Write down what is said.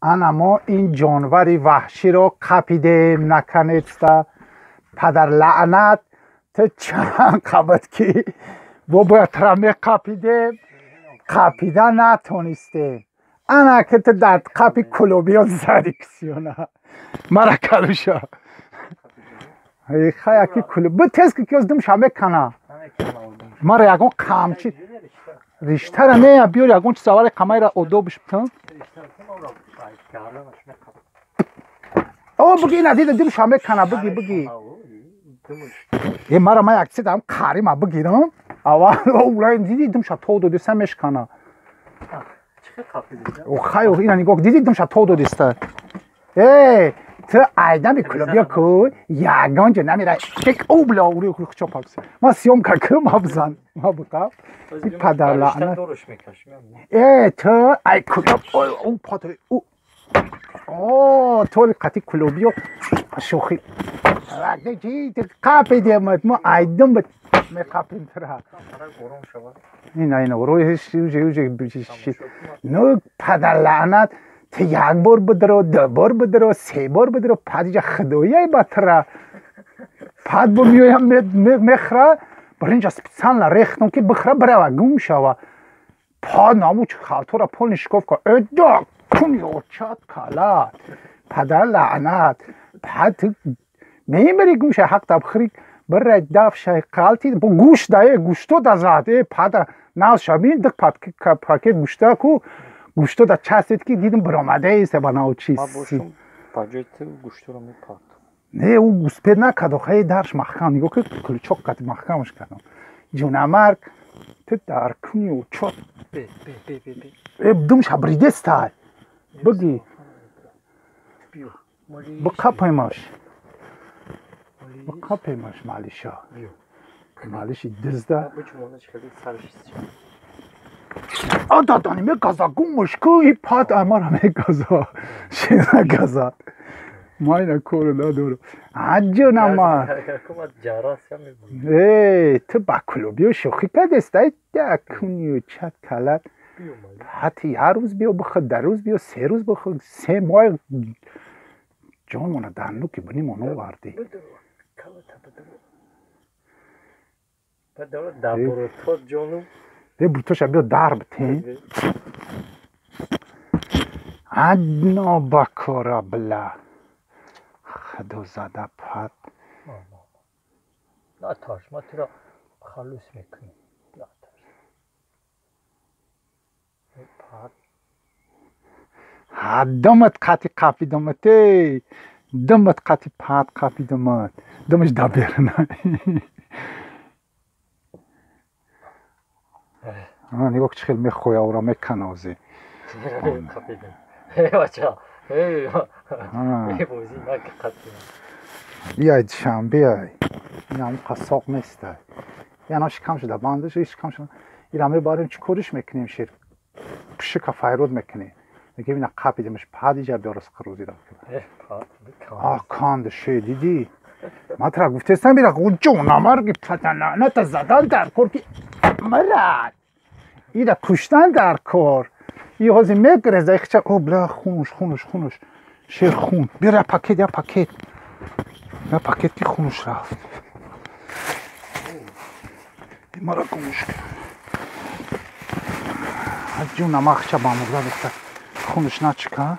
Ана мо ин ҷонвари ваҳширо қапидем, наконец-то. Падар лаънат, ту чанд қабат ки бо бояд тра меқапидем, қапида натонистем. Ана ки ту дар қапи кулобиёт зади кисиёна. Мара калуша. Хаяки кулоб. Бу тез ки киёз дум шаме кана. Мара ягон қамчи риштара не биёр ягон чиз аввали қамайра одобиш битам. О буги ина дида дум шаме кана буги буги. Е мара ма як чиз дам қарима бигирам. Аввал улай диди дум ша то додиса мешкана. О хай ина нигоҳ диди дум ша то додиста. Э ту айдами кулобия ку ягон ҷо намера. Тек о бла ури хучо пакс. Ма съёмка ку ма бизан. Ма буқаб. И падар лаънат. Э ту ай кулоб о пат о о толи қати кулобиё шӯхӣ. Рагди чи қапидемат мо айдам меқапим тра. Ина ина рӯи уже ну падар лаънат. Ту як бор бидро, ду бор бидро, се бор бидро, пад иҷа худояй ба тра. Пад бо меоям мехра, биринҷа специально рехтам ки бихра бирава гум шава. Пад наму халтора полни шикоф ка. Эда кун ёчат калат. Падар лаънат. Пад ту мемири гум ша ҳақ табхри бирай даф шай қалти бо гӯш дае гӯшто да зад. Э пада нав шабин дик пакет гӯшта ку. Гӯшто да часид ки дидам баромадааст ба научи. Ма бошум ба ҷои ту гӯшторо мепартам. Не, ӯ успед накард, охе дарш маҳкам. Нигоҳ ки кулчоқ қати маҳкамаш кардам. Ҷунамарг ту дар куни учот. Бе бе бе бе бе. Э дум шабридестай. Буги. Бақапаймаш. Бақапаймаш малиша. Малиши дизда. А дадани мегаза гумаш ку и пад амара мегаза. Шена газа. Майна кору надорам. Аҷунама. Э, ту ба клубиё шӯхӣ кардестай куни чат калат. Ҳатти ҳар рӯз биё бихӯр, дар рӯз биё, се рӯз бихӯр, се моҳ ҷонмона дар нуки бинимон овардӣ. Е бутоша биё дар битен. Адно ба кора бла. Худо зада пад. Натарс, ма туро халус мекунем. Натарс. Пад. Ҳа думат қати қапидамат эй. Думат қати пад қапидамат. Думаш даберна. Нигоҳ чӣ хел мехоя ора мекана ози. Биай душанбе ай. Ин қассоқ нестай. Яна шикам шуда бандаш, шикам шуда. Ира мебарем чӣ кориш мекунем шер? Пишика файрод мекунем. Мегем ина қапидемаш пад иҷа биёрас қирӯзира. А канд ше дидӣ? Ма тра гуфтестам бира ҷонамарги падананата задан дар кор ки мирад. Ира куштан дар кор. И ҳозир мегиреза ихча о бля хунуш хунуш хунуш. Шер хун. Биёр я пакет, я пакет. Я пакет ки хунуш рафт. Мара гумуш. Ҷунам ахча ба мурда бихта. Хунуш начика.